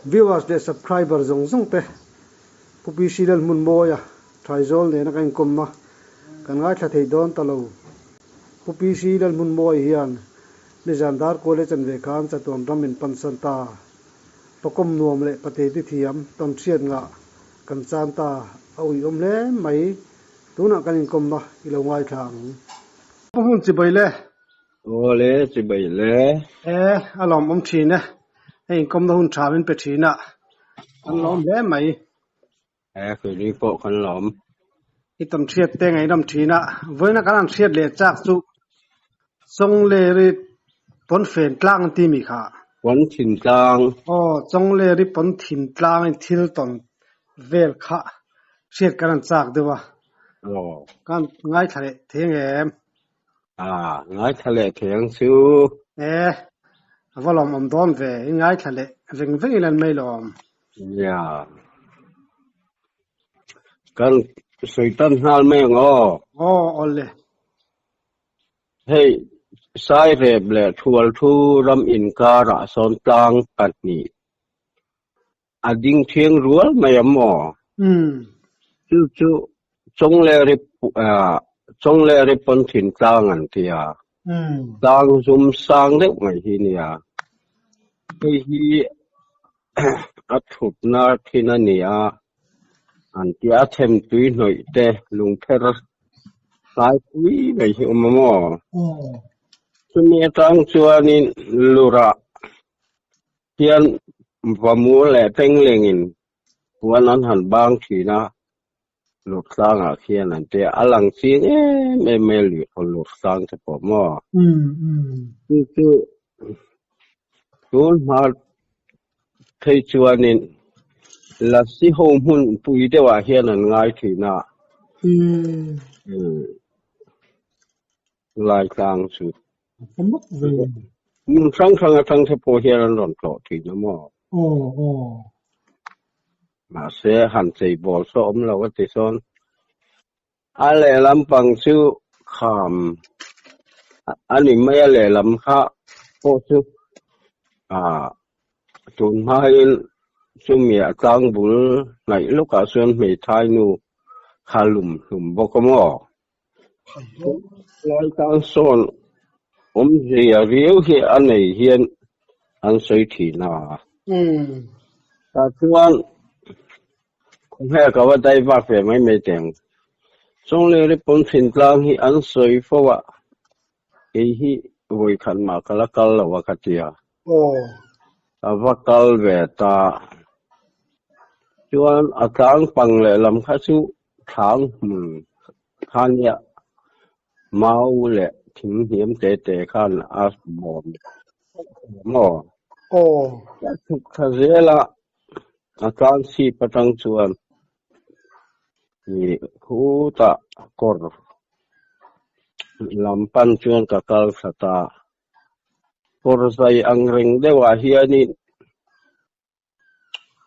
Viewers leh subscriber zawng zawng te Pu PC Lalhmunmawia Thaizawl nena ka inkawmna kan ngaithla thei dawn ta lo. Pu PC Lalhmunmawia hian nizan dar kual e chanve khan chatuan ram min pansan ta. Pakawm nuam leh pate ti thiam tawnhriat ngah kan chan ta a uiawm hle mai. Tunah kan inkawmna i lo ngaithla ang. Pu Hmun chibai le. Aw le, chibai le. E, a lawmawm thin e. Hei inkawmna hun tha min pe thin a, kan lawm hle mai. E, keini pawh kan lawm. I tawnhriat te ngaihnawm thin a, vawiina kan han hriat leh chak chu Chawngleri pawnfen tlang an ti mi kha. Pawnthin tlang. Aw, Chawngleri pawnthin tlang in thil tawn vel kha hriat kan han chak deuh a. Aw. Kan ngaithla leh thei ang em? A, ngaithla leh thei ang chu. E, a va lawmawm dawn ve, i ngaithla leh veng veng ila an mai lawm. Nia. Kan sawi tan nghal mai ang aw. Aw, awle. Hei, Sairep leh Thualthu ram inkarah sawn tlang pahnih a ding thiang rual mai ang maw? Chu chu Chawngleri Chawngleri pawn thin tlang an ti a, tlang zum sang deuh mai hi nia. Hei hi a thutna thin a ni a, an ti a, them tui hnawih te lungpher hlai pui mai hi awm a maw? Chumi atang chuanin lurah hian vamu leh penglengin puan an han bang thin a, lurtlangah khian an ti a, a lang ching em em mai a lirhaw lurtlang te pawh maw? Chu chu tun hma phei chuanin Lasi ho hmun pui deuhah hian an ngai thin a, Laitlang chu. Hmun hrang hrang atang te pawh hian an rawn tlawh thin a maw? Mahse han chei bawl saw awm lo a ti sawn. A lehlam pang chu kham a ni mai a lehlam kha pawh chu ah tun hmain chumi a tlang bul hnaih lawkah chuan hmeithai nu kha lum hlum bawk a maw? Lai tang sawn awmzia riau hi a nei hian an sawi thin a. Tah chuan khawhmel ka va dai vak ve mai mai teh ang. Chawngleri pawn thin tlang hi an sawi fo a, kei hi vawikhat mah ka la kal lo a ka ti a. Ka va kal ve ta. Chuan a tlang pang lehlam kha chu Thlang hmun kha nia mau leh thing hniam te te khan a bawm maw? Aw. A chhuk thla zel a, a tlang chhip atang chuan ih khutah kawr lam pan chuan ka kal thla ta. Kawr zai ang reng deuhah hianin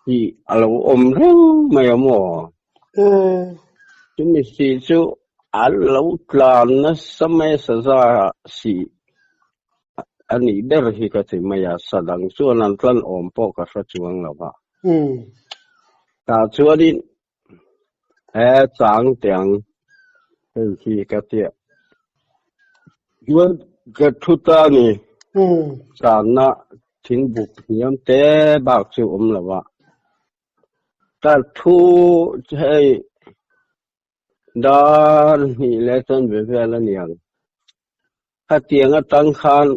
Tih a lo awm reng mai a maw? Chumi si chu a lo tlan nasa mai a saza si a nih ber hi ka ti mai a, sa dang chuan an tlan awm pawh ka hre chuang lo va. Tah chuanin he chang tiang hei hi ka tia chuan ka thu ta a ni. Channa thingbuk hniam te bak chu awm lo a. Ka thu hei dar hnih leh chuan ve vel a niang. Khatiang atang khan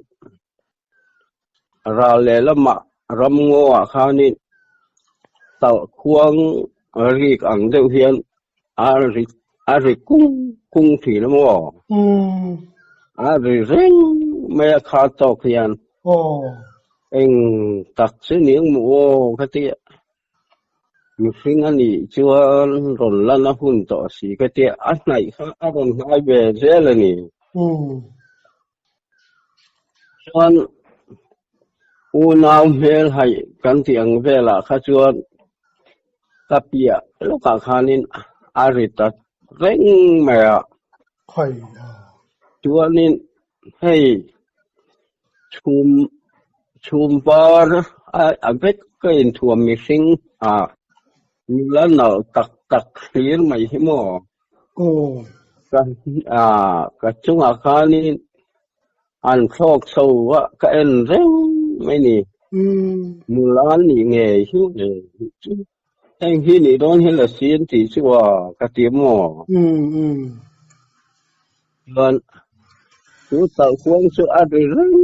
ral leh lamah ramngaw ah khanin talh khuang rik ang deuh hian a ri a ri kung kung thin a maw? A ri reng mai a kha tawk hian eng tak chu ning maw aw ka ti a. Mihring a nih chuan rawn lan a hun tawh si ka tia, a hnaih kha a rawn hnai ve zel a ni. Chuan unau hmel haih kan tih ang velah kha chuan ka piah lawkah khanin a ri ta reng mai a. Chuanin hei chhum chhum var a vek taka inthuam mihring ah nula nalh tak tak thlir mai hi maw? Aw. Ka ah ka chungah khanin an thlawk chho a, ka en reng mai ni. Nula nih ngei hi chu heng hi nih dawn hi la si an tih chu a ka ti maw? Chuan chu talhkuang chu a ri reng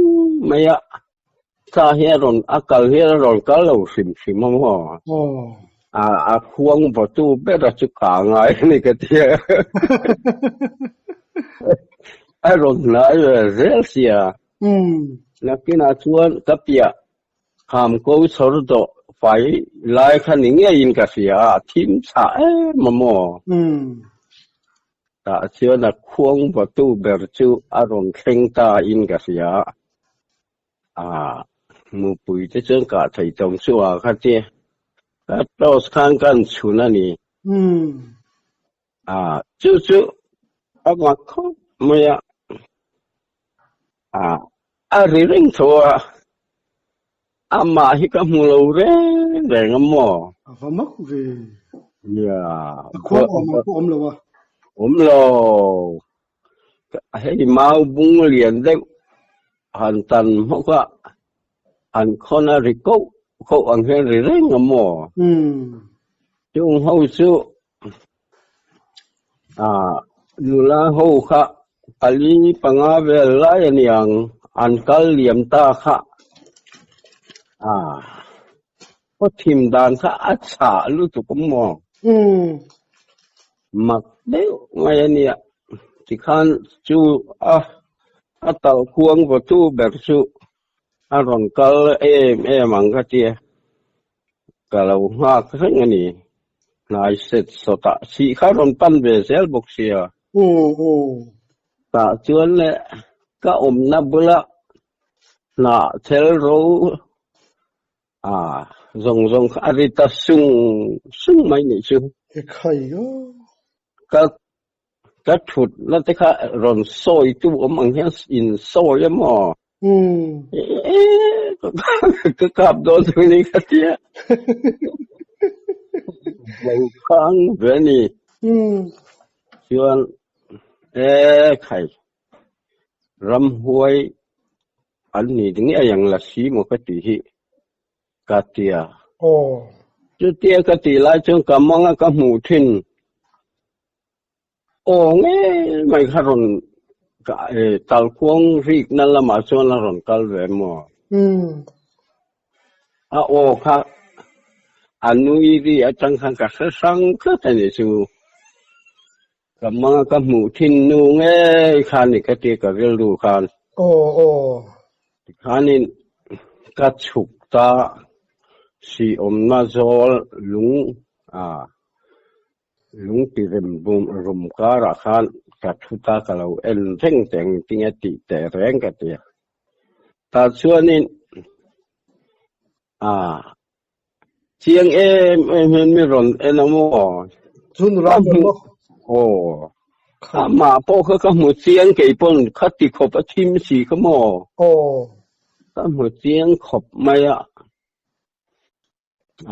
mai a, thla hi a rawn a kal hi a rawn kal lo hrim hrim a maw? A a khuang vawtu ber a chu ka ngai a ni ka ti a. A rawn hnai ve zel sia. Nakinah chuan ka piah Kham ko chhawr dawh fai lai kha ni ngeiin ka hria a, a thim chhah em a maw? Tah chuan a khuang vawtu ber chu a rawn thleng ta in ka hria a, mupui te chuan kah thei tawng chu a kha ti. Ka toss khan kan chhun a ni. A, chu chu a mak khawp mai a, a, a ri reng tho a, amah hi ka hmu lo reng reng a maw? A va mak ve. Nia. A khuang awm ang pawh awm lo a. Awm lo. Hei mau bung lian deuh han tan hmawk a, an khawn a ri koh koh ang hian ri reng a maw? Chung ho chu Ah, nula ho kha pali panga vel lai a niang, an kal liam ta kha. Ah, khaw thim dan kha a chhah lutuk a maw? Mak deuh mai a nia, tikhan chu a a talh khuang vawtu ber chu a rawn kal em em ang ka tia. Ka lo nghak reng a ni. Hnai set sawtah sih kha rawn pan ve zel bawk sia. Tah chuan le ka awmna bula hnah thel ro a zawng zawng kha a ri ta sung sung mai nih chu. Ka ka thut na te kha rawn sawi tu awm ang hian in sawi a maw? Ka kap dawn chu ni ka tia. Bo khang ve ni. Chuan e khai ramhuai an ni ngei ang la si maw ka tih hi ka tia. Chutia ka tih lai chuan ka manga ka hmuh thin. Aw ngei mai kha rawn talkhuang rikna lamah chuan a rawn kal ve maw? A aw kha a nui ri atang khan ka hre hrang tlat a ni chu. Ka hmanga ka hmuh thin nu ngei kha ni ka ti ka rilru khan. Tikhanin ka chhuk ta si awmna zawl lung a. Lung ti rem rum karah khan ka thu ta ka lo en reng teh ang tinge tih teh reng ka ti a. Tah chuanin a chiang em em hian mi rawn en a maw? Chu nula chuan maw? Aw. Amah pawh kha ka hmu chiang kei pawn kha ti khawp a thim si kha maw? Aw. Ka hmu chiang khawp mai a.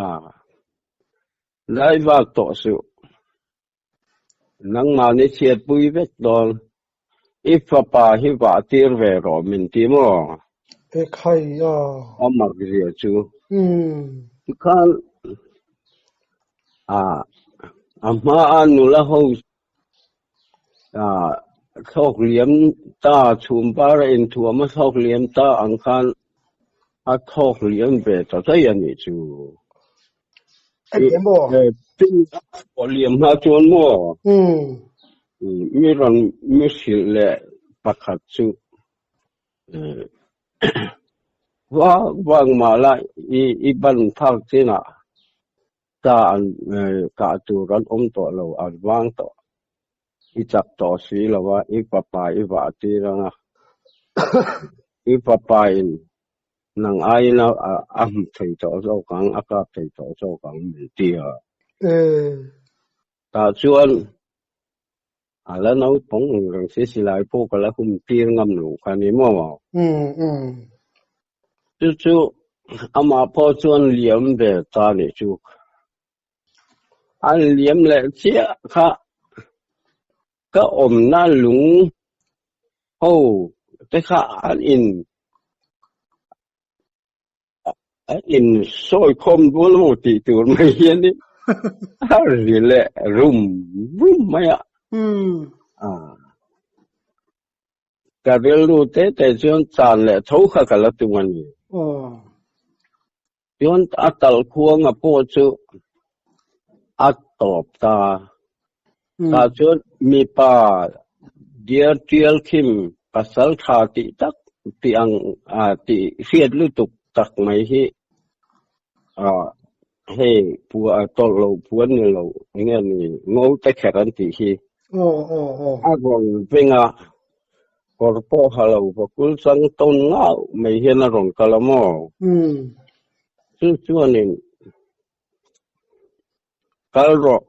A lai vak tawh suh. Nangmah ni chhiatpui vek dawn. I fapa hi vah tir ve rawh min ti maw? E khai a. A mak zia chu. Tikhan a a hma a nula ho a thlawk liam ta chhum par a inthuam a thlawk liam ta ang khan a thlawk liam ve ta daih a nih chu. Engemaw? Tin a thlawh liam hma chuan maw? Mi rawn mi hrilh leh pakhat chu vak vak mah la i ban phak chinah Ta an kah tur an awm tawh lo, an vang tawh. I chak tawh si lo a, i fapa i vah tir ang a. I fapa in nang aiin a hmu thei tawh zawk ang, a kap thei tawh zawk ang min ti a. Tah chuan a la naupang ang reng si, silai pawh ka la hum tir ngam lo kha ni maw? Chu chu. Amah pawh chuan liam ve ta nih chu. An liam leh chiah kha ka awmna lung ho te kha an in an in sawi khawm dawn emaw tih tur mai hian in a ri leh rum rum mai a. Ka rilru te te chuan chan leh tho kha ka la tum a ni. Chuan a talh khuanga pawh chu a tawp ta. Tah chuan mipa diar tial khim pasal tha tih tak tih ang tih hriat lutuk tak mai hi hei tawlh lo puan ni lo eng nge ni ngo te kher an tih hi a rawn veng a, kawr pawh ha lo vakul chang tawn ngau mai hian a rawn kal a maw? Chu chuanin kal rawh,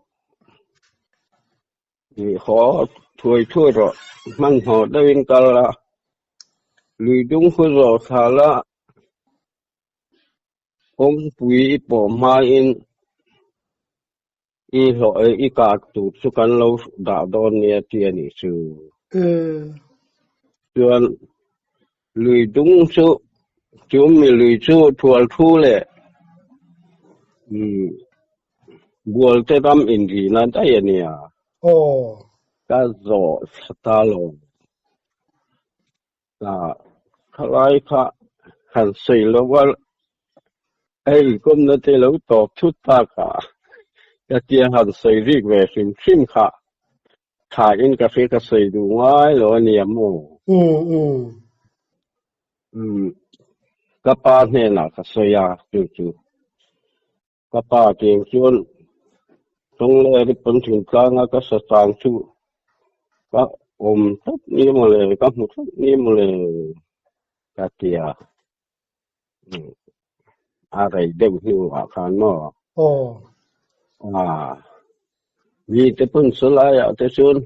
haw thuai thuai rawh, hmanhmawh deuhin kal la, lui dung khu zawh thla la, kawngpui i pawh hmain I hlawh e, i kah tur chu kan lo dah dawn nia ti a nih chu. Chuan lui dung chu, chu mi lui chu thual thu leh bual te ram inrina daih a nia. Ka zawh thla ta lo. Thalai kha han sawi lo a, hei kawmna te lo tawp thut tak a, ka tia han sawi rik ve hrim hrim kha thain ka hria ka sawi duh ngai lo a nia maw? Ka pa hnenah ka sawi a chu chu. Ka pa tiang chuan Tawng leh Ripon thingtlanga ka sa chang chu ka awm tlat ni maw le, ka hmu tlat ni maw le ka ti a. A rei deuh hnuah khan maw? Aw. A, mite pawn chulaiah te chuan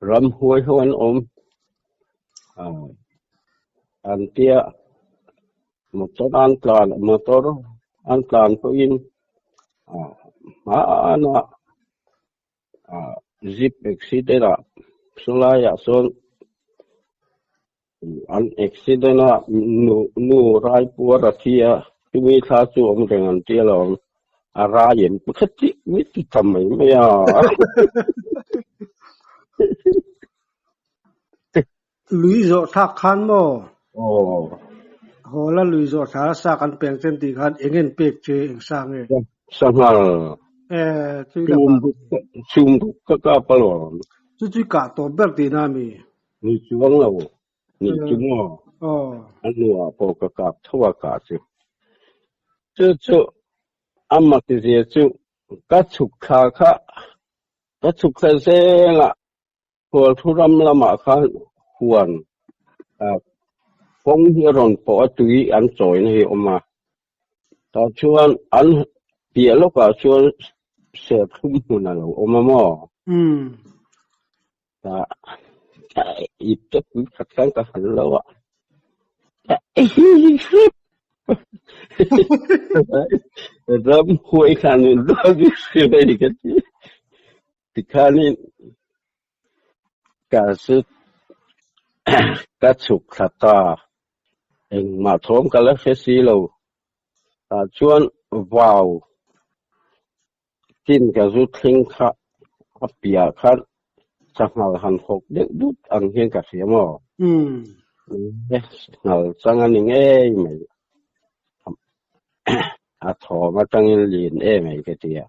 ramhuai ho an awm. An tia motor an tlan motor an tlan pawhin hmanah jeep accident ah chulaiah sawn an accident a nu rai puar a thi a chumi thla chu awm reng an tia lo ang a rai em pakhat chiah mai ti ta mai mai a. Lui zawh thlak khan maw? Aw. Haw la lui zawh thla la sa kan peng chen tih khan eng en pek che eng sa nge? Sanghal. Eh, chui la kah. Chhum ruk ka kap alawm. Chu chui kah tawp ber tihna mi? Ni chuang lo. Ni chu maw? Aw. A hnuah pawh ka kap tho a kah chu. Chu chu a mak zia chu ka chhuk thla kha ka chhuk thla zel a. Khualthu ram lamah khan huan kawng hi a rawn pawh a tui an chawina hi a awm a. Tah chuan an piah lawkah chuan serthlum hmun a lo awm a maw? Tah ip te pui khat khan ka han lo a. Ram huai khan min dawn hri ka ti. Tikhanin ka zu ka chhuk thla ta, engmah thawm ka la hre si lo. Tah chuan vau tin ka zu thleng kha a piah khan sanghal han hawk deuh dut ang hian ka hria maw? Sanghal chang a ni ngei mai. A thawm atangin lin em ai ka ti a.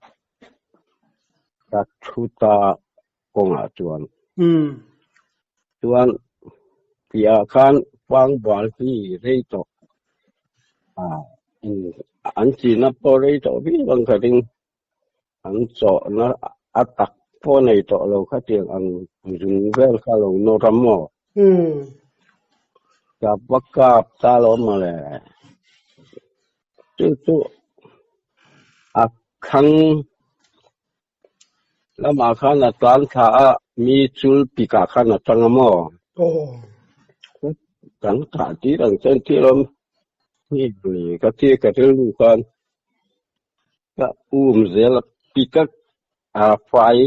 Ka thu ta kawngah chuan. Chuan piahah khan pangbal hi rei tawh an china pawh rei tawh viau ang ka ring. An chawhna a tak pawh nei tawh lo khatiang ang zung vel kha lo nawr a maw? Ka va kap ta lo mawle. Chu chu a thlang lamah khan a tlan thla a, mi chul pikah khan a tang a maw? Kan kah tir ang chen tir awm. Nge ni ka ti ka rilru khan ka um zel a pik a a fai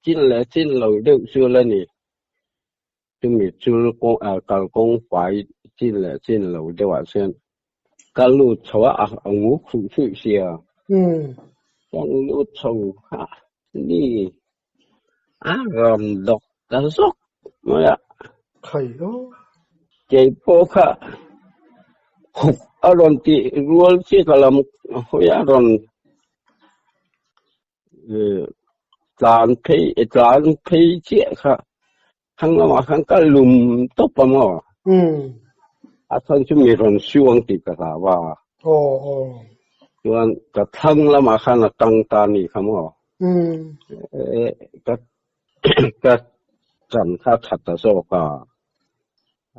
chin leh chin lo deuh chu la ni. Chumi chul kawng a kalkawng fai chin leh chin lo deuhah chuan ka lut chho a, a ngu khuh hruih sia. Ka lut chho a ni a rawn dawk ta zawk mai a. Khai aw. Kei pawh kha huk a rawn tih rual chiah ka lam hawi a rawn Tlan phei tlan phei chiah kha thlang lamah khan ka lum tawp a maw? A chhan chu mi rawn suang tih ka hlau a. Chuan ka thlang lamah khan a tang ta a nih kha maw? Ka ka chan kha a tha ta zawk a.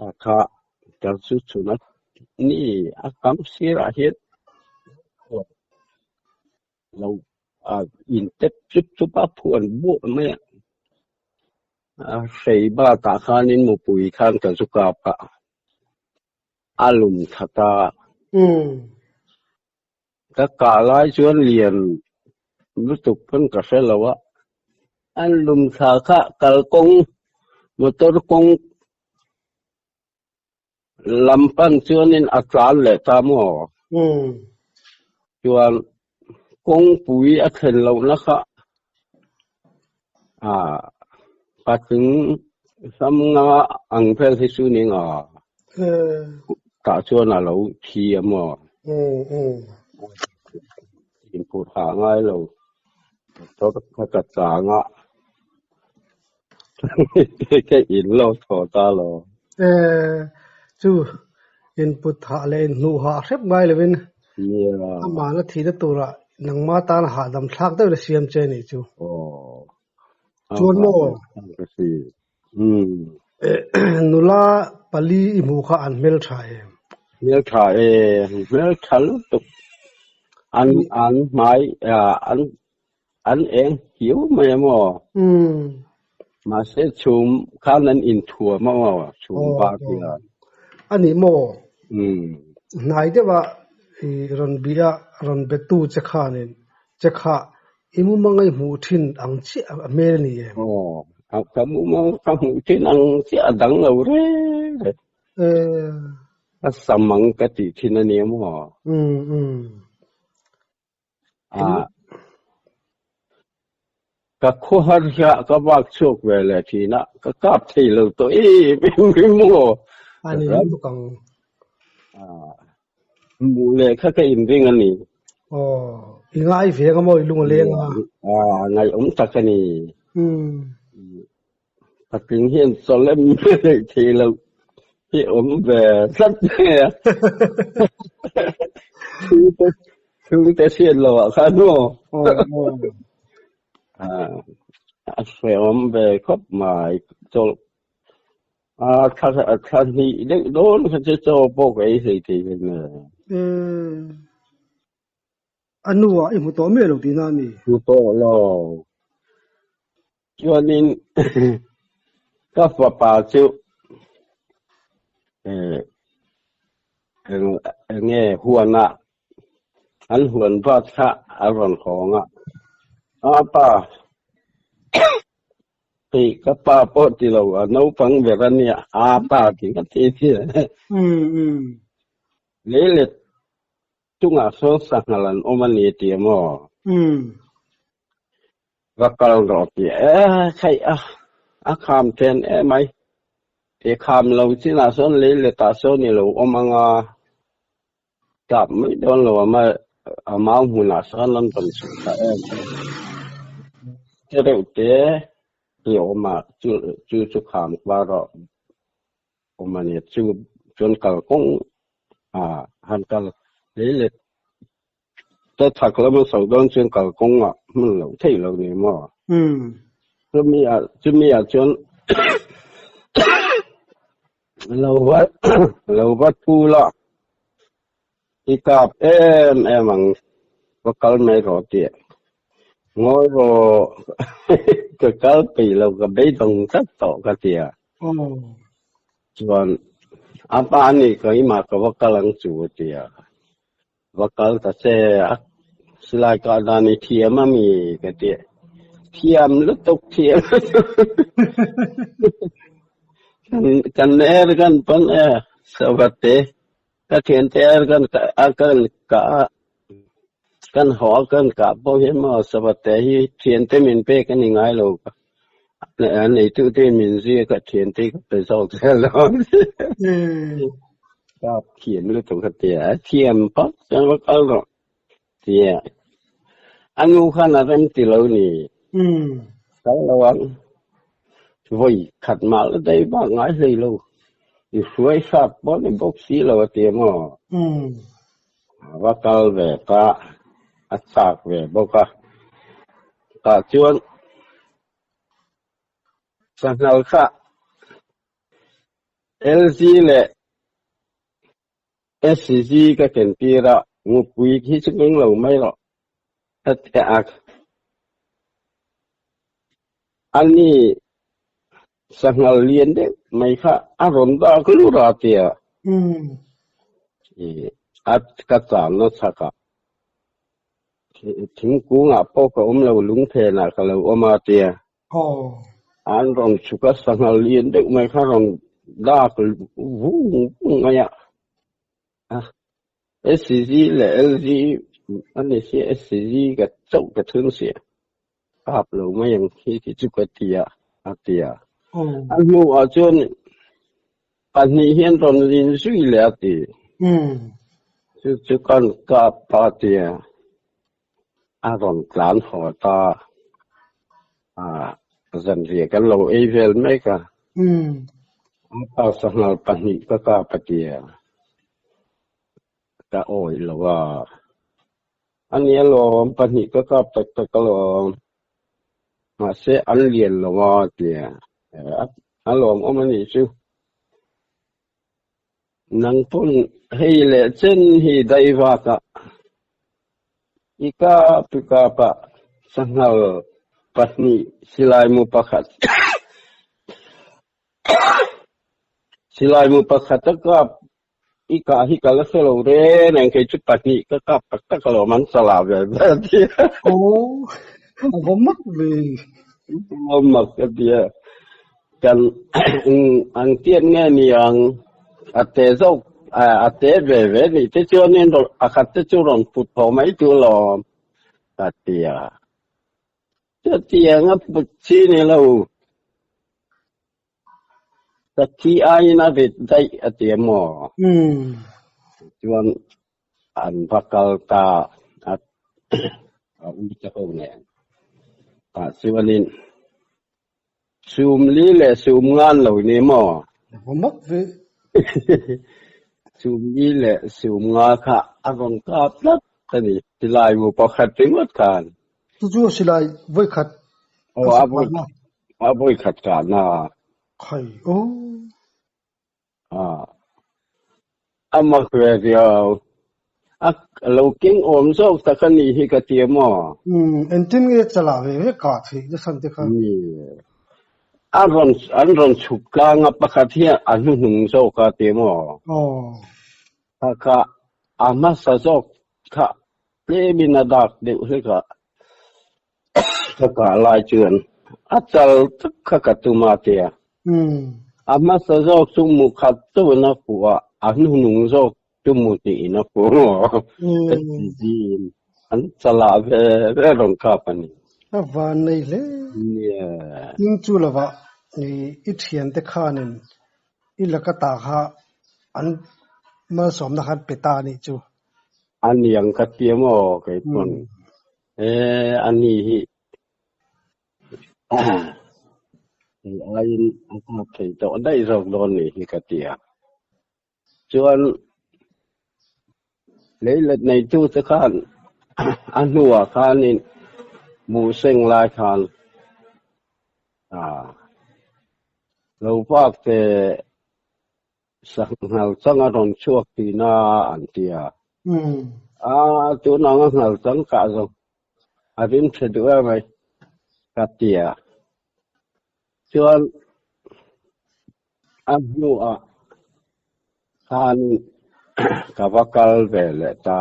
A kha ka chu chhun a ni a kam sirah hian Lo in tep chup chup a phuan buah mai a. A hrei bakah khanin mupui khan ka zu kap a, a lum that a. Ka kah lai chuan lian lutuk pawn ka hre lo a, an lum thla kha kalkawng motor kawng Lam pan chuanin a tlan leh ta maw? Chuan kawngpui a thlen lohna kha patling hlam nga ang vel hi chu ni nga tah chuan a lo thi a maw? Inphurh hah ngai lo motor kha ka chang a. Ka in lo thaw ta lo. Eh, chu input hah leh inhnuh hah hrep ngai lovin amahna thihna turah nangma tan hahdam thlak deuh la siam che nih chu. Chuan maw? Nula pali i hmuh kha an hmeltha em? Hmeltha e, hmeltha lutuk. An an hmai an An eng hiu mai a maw? Mahse chhum khan an inthuam a maw? Chhum var hian. A ni maw? Hnai deuha i rawn bih a, rawn betu che khanin che kha i mumang i hmuh thin ang chiah a hmel a ni em? Aw, ka mumang ka hmuh thin ang chiah a dang lo reng reng. A sam ang ka tih thin a ni maw? Ka khuahar hiah ka vak chhuak ve leh thin a, ka kap thei lo tawh em em em maw? A ni lutuk ang. Hmuh leh kha ka inring a ni. Aw, i ngai ve ang a maw i lung a leng a? Ngaihawm tak a ni. Patling hian chawlem leh thei lo hi awm ve tlat mai a. Chhungte hriat lo ah khan maw. A hrehawm ve khawp mai. Chawlh thla hnih deuh dawn kha chu chaw pawh ka ei hlei thei hle mai. A nuah i hmu tawh miah lo tihna a ni? Hmu tawh lo. Chuanin ka fapa chu enge huana an huan vat kha a rawn hawng a, a pa hei ka pa pawh ti lo a naupang ber a nia a pa ti ka ti ti leilet chungah sawn sanghal an awm a ni ti a maw? Va kal rawh ti e khaih a, a kham then emai. Ti kham lo chinah sawn lei letah sawn i lo awm anga, tap mai dawn lo a a mau hmunah sawn an rawn chhuk thla em. Te reuh te hi a awm a, chu chu chu kham kual rawh awm a ni. Chu chuan kalkawng a han kal lei let Ka chak lama sawi dawn chuan kalkawng ah hman loh theih lo ni maw? Chumi ah chumi ah chuan lo va lo va thu la i kap em em ang va kal mai rawh tih ngawi rawh ka kal peih lo ka beidawng tlat tawh ka ti a. Chuan a pa ni keimah ka va kal ang chu a ti a. Va kal ta che a, silai kah dan i thiam a mi ka ti. Thiam lutuk thiam lutuk. Kan er kan pawn e savate ka thiante er kan a kan kah a kan haw a kan kah pawh hian maw savate hi thiante min pek a ni ngai lo ka neitu te min ziak a thiante ka pe zawk zel dawn. Kap thiam lutuk a tia, a thiam phawt chuan va kal rawh tia a nu khan a rem ti lo ni. Kal lo ang, vawi khat mah la daih bak ngai hlei lo, i hruai hrat pawh ni bawk si lo a tia maw? A va kal ve ta, a chak ve bawk a, tah chuan sanghal kha LG leh SG ka ken tir a, ngupui khi chu keng lo mai rawh ka ti a. Ani sanghal lian deuh mai kha a rawn dak lur a tia. A ka channa chhak ah thingkung ah pawh ka awm lo, lungphen ah ka lo awm a tia. An rawn chhuk a, sanghal lian deuh mai kha rawn dak vung vung mai a. SCG leh LG a ni sia, SCG ka chauh ka thun sia. Kap lo mai ang hi ti chu ka ti a, a ti a. A hnuah chuan pahnih hian rawn lin zui leh a ti. Chu chu kan kap ta a ti a. A rawn tlan haw ta a, zanriah kan lo ei vel mek a. A pa sanghal pahnih ka kap a ti a, ka awih lo a. A ni alawm, pahnih ka kap tak tak alawm. Mahse an lian lo a ti a, a lawmawm a nih chu. Nang pawn hei leh chen hi daih vak a, i kap i kap a, sanghal pahnih silaimu pakhat silaimu pakhat a kap i kah hi ka la hre lo reng reng, kei chu pahnih ka kap tak tak alawm an chalah ve ve a ti a. Aw, a va mak ve. A va mak a ti a. Kan ang tiat nge ni ang a te zawk a te ve ve nih te chuanin a khat te chu rawn put tho mai tur lawm ka ti a. Chutiang a put chi ni lo. Ka thi aiin a rit daih a ti emaw? Chuan an va kal ta a a ui te ho nen. Tah chuanin Sum li leh sum ngan lo ni maw? A mak ve. Sum li leh sum nga kha a rawn kap tlat a ni. Silai mu pakhat ringawt khan. Chu chu silai vawikhat a sakna. A vawikhat kahna. Khai aw. A a mak ve viau. A lo keng awm zawk tak a nih hi ka ti a maw? Umm, engtin nge chalah ve ve kah theih na chhan te kha? Ni. A rawn an rawn chhuk tlang a, pakhat hian a hnuhnung zawk a ti a maw? Aw. Kha kha a hmasa zawk kha tlemin a dak deuh hlek a, Ka kah lai chuan a chal tak kha ka tum a tia. A hmasa zawk chu mu khat chauhin a fuh a, a hnuhnung zawk chu mu hnihin a fuh maw? Ka ti zin. An chalah ve ve rawn kap a ni. A van nei hle. Nia. Tin chu lovah i thiante khanin i laka ta kha an malsawmna khan pe ta a nih chu. A niang ka ti maw kei pawn. E a ni hi hei aiin a kap thei tawh daih zawk dawn nih hi ka ti a. Chuan leilet neitu te khan a hnuah khanin buh seng lai khan lo vak te Sanghal chang a rawn chhuak tihna an ti a. A, tunang a nghal chang kah zawng a rim tha duh em mai ka ti a. Chuan a hnuah khan ka va kal ve leh ta.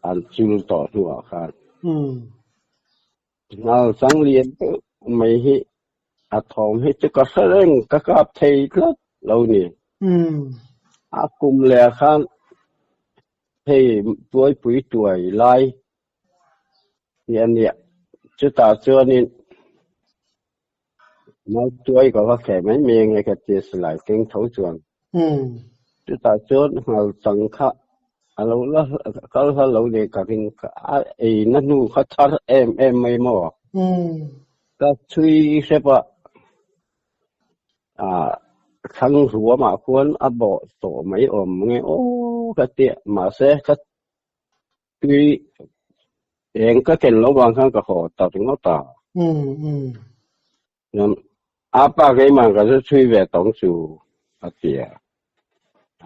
An chul tawh hnuah khan ngal chang lian deuh mai hi a thawm hi chu ka hre reng ka kap thei tlat lo ni. A kum leh ah khan hei tuaipui tuai lai hi a nia chutah chuanin Mautuai ka va keh mai mai ange ka ti a silai keng tho chuan. Chutah chuan ngal chang kha a lo la kal hla lo leh ka ring a ei na hnu kha thar em em mai maw? Ka chhui hrep a, ah thlang ruamah khuan a bawh tawh mai awm nge aw ka ti a, mahse ka Tui eng ka ken lo vang khan ka haw ta ringawt a. Chuan a pa keimah ka zu chhui ve tawng chu a ti a.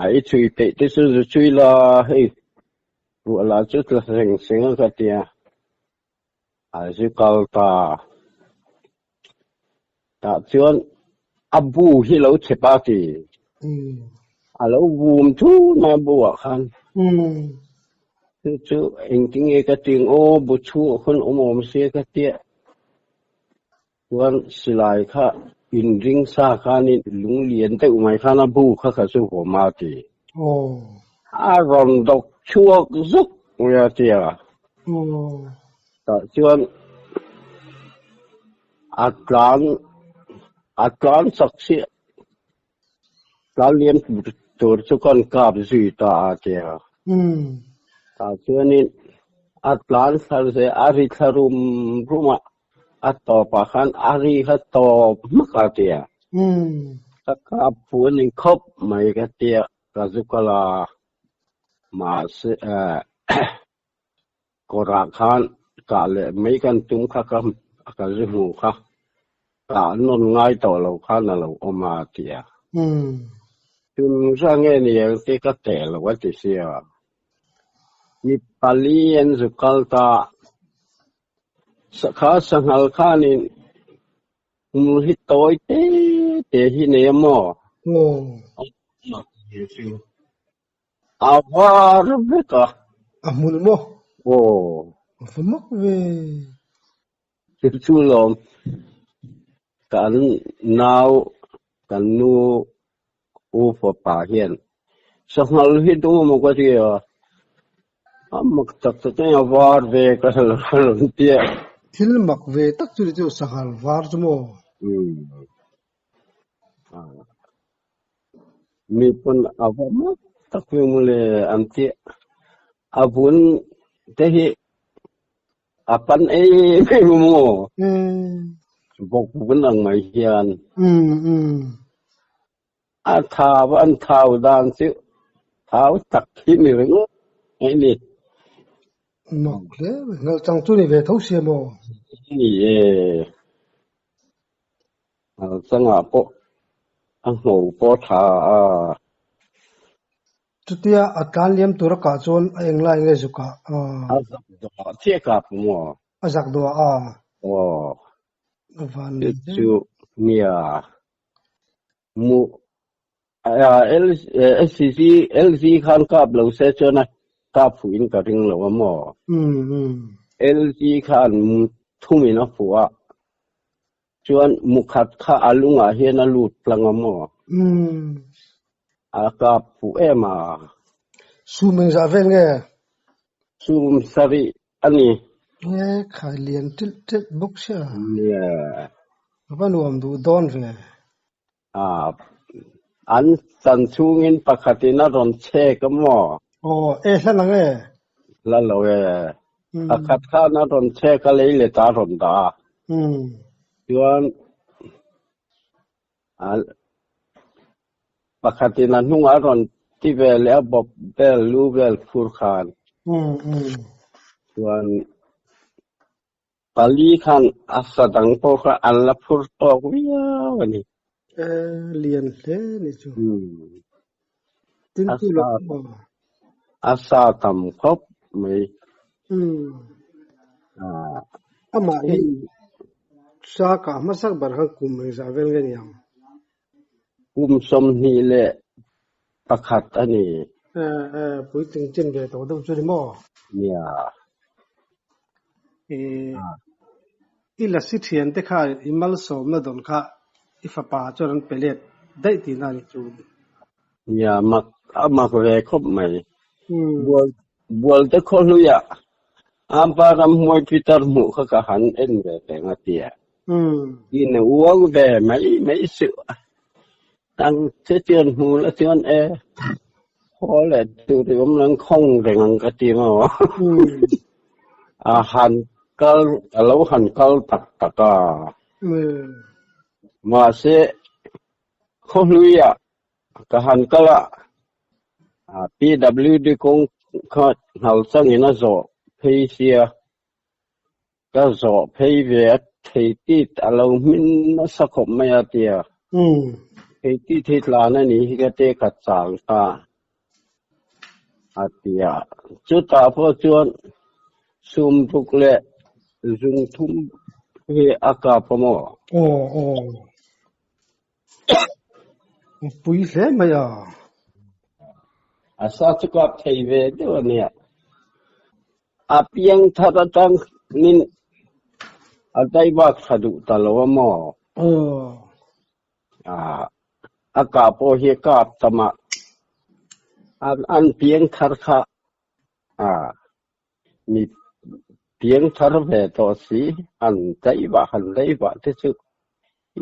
A i chhui peih te chu zu chhui la hei ruah lah chu tla seng seng a ka ti a. A zu kal ta. Tah chuan a bu hi lo chep a ti. A lo vum thur mai a bu ah khan. Chu chu engtinge ka ti ang aw bu chhungah khawn awm awm se ka tia. Chuan silai kha inring sa khanin lung lian deuh mai khan a bu kha kha chu huam a ti. A rawn dawk chhuak zuk mai a tia. Tah chuan a tlan a tlan chak chiah tlan liam tur chu kan kap zui ta a tia. Tah chuanin a tlan thlar zel a ri thla rum rum a, a tawpah khan a ri kha tawp hmak a tia. Ka kap fu a ni khawp mai ka tia ka zu kal a mahse Kawrah khan kah leh mai kan tum kha ka ka zu hmu kha kah nawn ngai tawh lo khan a lo awm a ti a. Tum za nge ni ang tih ka teh lo a ti sia. Mi pali an zu kal ta. Kha sanghal khanin hmul hi tawi te te hi nei a maw? A var vek a. A hmul maw? Aw. A va mak ve. Chu chu lawm kan nau kan nu u fapa hian sanghal hi tum emaw ka ti a, a mak tak tak in a var ve ka lo rawn ti a. Thil mak ve tak chu ni chu sanghal var chu maw? Umm. Mi pawn a va mak tak ve mawle an ti a vun te hi a pan em em a maw bawk vun ang mai hian a thau an thau dan chu thau tak hi ni ringawt mai ni. Mak hle mai ngal chang chu ni ve tho sia maw? Ni e. Changah pawh a ngho pawh tha a. Chutia a tlan liam tur a kah chuan a eng lai nge zuk ah? A zak duah chiah kap maw? A zak duah a. Aw. A van ni hle. Chu nia. Mu LCC LC khan kap lo se chuan a kap fuh in ka ring lo a maw? LC khan thumin a fuh a. Chuan mukhat kha a lungah hian a lut tlang a maw? A kap fuh em a. Sum engzah vel nge? Sum sarih a ni. Nge khai lian ṭilh ṭilh bawk sia. Nia. A va nuam duh dawn ve. An chan chhungin pakhatin a rawn chhek a maw? Aw, e hla nang e. Hla lo e. Pakhat khan a rawn chhek a lei let a rawn dah a. Chuan pakhatin a hnungah a rawn ti ve leh a bawp vel lu vel phur khan. Chuan Pali khan a sa dang pawh kha an la phur tawk viau a ni. E, lian hle ni chu. Tin tu lo maw? A sa tam khawp mai. Amah hi sa kah hmasak ber khan kum engzah vel nge ni ang? Kum 21 a ni. Eh eh puitling chin ve tawh deuh chu ni maw? Nia. Eh i lasi thian te kha i malsawmna dawn kha i fapa chuan an pe let daih tihna a ni chu. Nia mak a mak ve khawp mai. Bual Bualte khawhluia Ampa ramhmuai Peter hmuh kha ka han en ve reng a tia. In a uang ve mai mai suh a. Tang che chuan hmu la chuan e haw leh tur i awm lang khawng reng ang ka ti maw. A han kal a lo han kal tak tak a. Mahse khawhluia Ka han kal a, PWD kawng kha nghal changin a zawh phei sia, ka zawh phei ve a thei tit a lo hmin nasa khawp mai a tia, thei tit hi tlan a nih hi ka te ka chang ta a tia, chutah pawh chuan sum ruk leh zung thum hi a kap a maw? Aw aw. Pui hle mai a. A sa chu kap thei ve deuh a nia. A piang thar atang nin a dai bak tha duh ta lo a maw? A kah pawh hi a kap tam a, an piang thar kha a Mi piang thar ve tawh si, han daih vah han daih vah te chu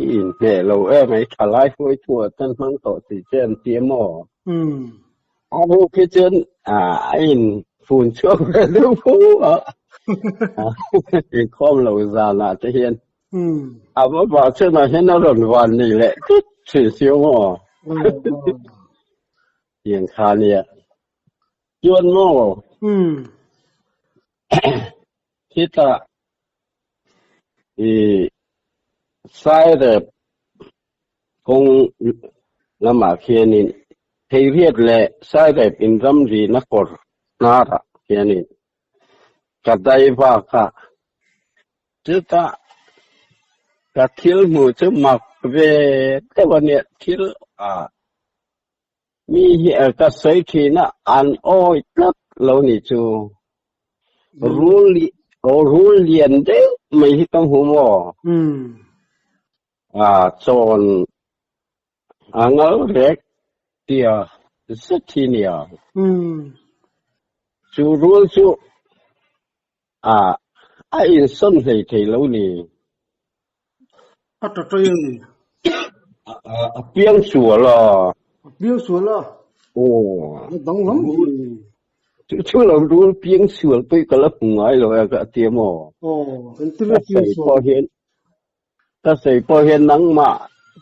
i inhneh lo em ai, thalai hruaitu ah chuan hmang tawh si che an ti a maw? A ruk hi chuan a in fun chhuak ve deuh fo a, inkhawm lo zan ah te hian a va vah chuan ah hian a rawn van nei leh tlut thin si a maw? Tiang kha nia. Chuan maw? Khitah i Sairep kawng lamah khianin Theiriat leh Sairep inramrina kawr hnarah khianin ka dai vak a. Chutah ka thil hmuh chu mak ve deuh a nia, thil ah Mi hi ka sawi thin a, an awi tlat lo ni chu. Rul rul lian deuh mai hi ka hmu maw? A chawn a ngal rek tia zet hi nia. Chu rul chu a a insawn hlei thei lo ni. A tawtawih a ni. A piang sual a. A piang sual a. Aw. A danglam hi. Chu chu lo rul piang sual pawh ka la hmu ngai lo a ka ti maw. Aw, engtin nge piang sual? Pawh hian ka sawi pawh hian nangmah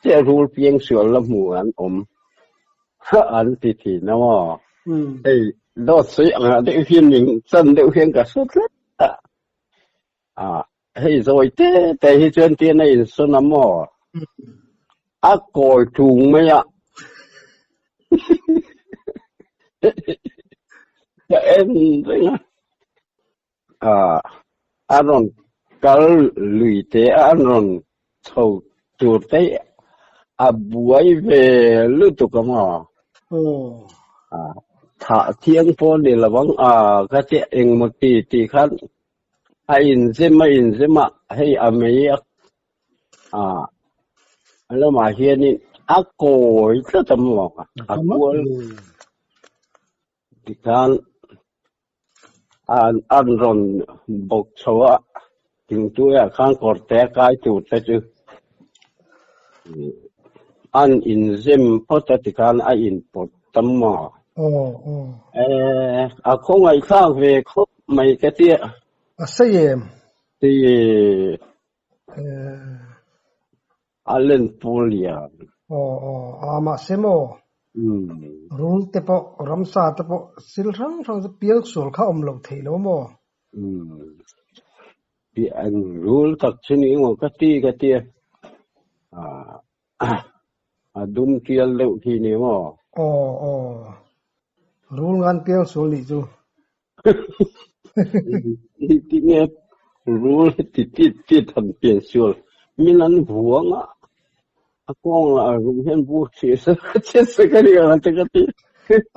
che rul piang sual la hmu an awm an ti thin a maw. Hei dawt sawi ang ah deuh hian min chan deuh hian ka hre tlat a. A hei zawi te te hi chuan tian a insawn a maw? A kawi tlung mai a. Ka en reng a. A a rawn kal lui te a an rawn chho tur te a buai ve lutuk a maw? A thah thiang pawh ni lo ang a ka tia engmaw ti tih khan A inzem a inzem a, hei a mei a a lamah hianin a kawi tlat a maw a kual tikhan an rawn bawk chho a, thingtuiah khan kawrte a kai tur te chu an inzem phawt a tikhan a inpawt ta maw. A khawngaihthlak ve khawp mai ka tia. A sei em? Ti a len pawl lian. Aw aw a mahse maw? Rul te pawh ramsa te pawh sil hrang hrang chu piang sual kha awm loh theih lo maw? Pian rul tak chu ni maw ka ti ka tia. A dum tial deuh khi ni maw? Aw aw. Rul ngan piang sual nih chu. Ti nge rul ti ti ti than pian sual min an vuang a a kawng lah rum hian bur thih se che se ka ri ang te ka ti.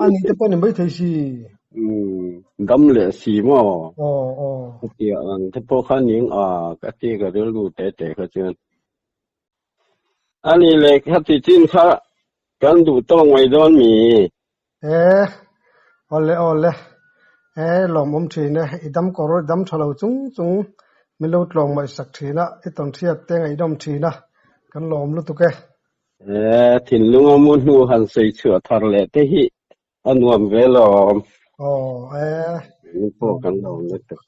A nih te pawh ni maithei si. Umm dam leh si maw? Aw aw. Hetiang ang te pawh kha ning a ka ti ka rilru te te kha chuan. A nih leh khati chin kha kan duh tawk mai dawn mi? E, awle awle. E, lawmawm thin e. I dam kawr i dam tha lo chung chung min lo tlawng ngaihsak thin a, i tawnhriat te ngaihdawm thin a, kan lawm lutuk e. E, thinlung a mu hnu han sawi chhuah thar leh te hi a nuam ve lawm. Aw, e. Min pawh kan lawm lutuk.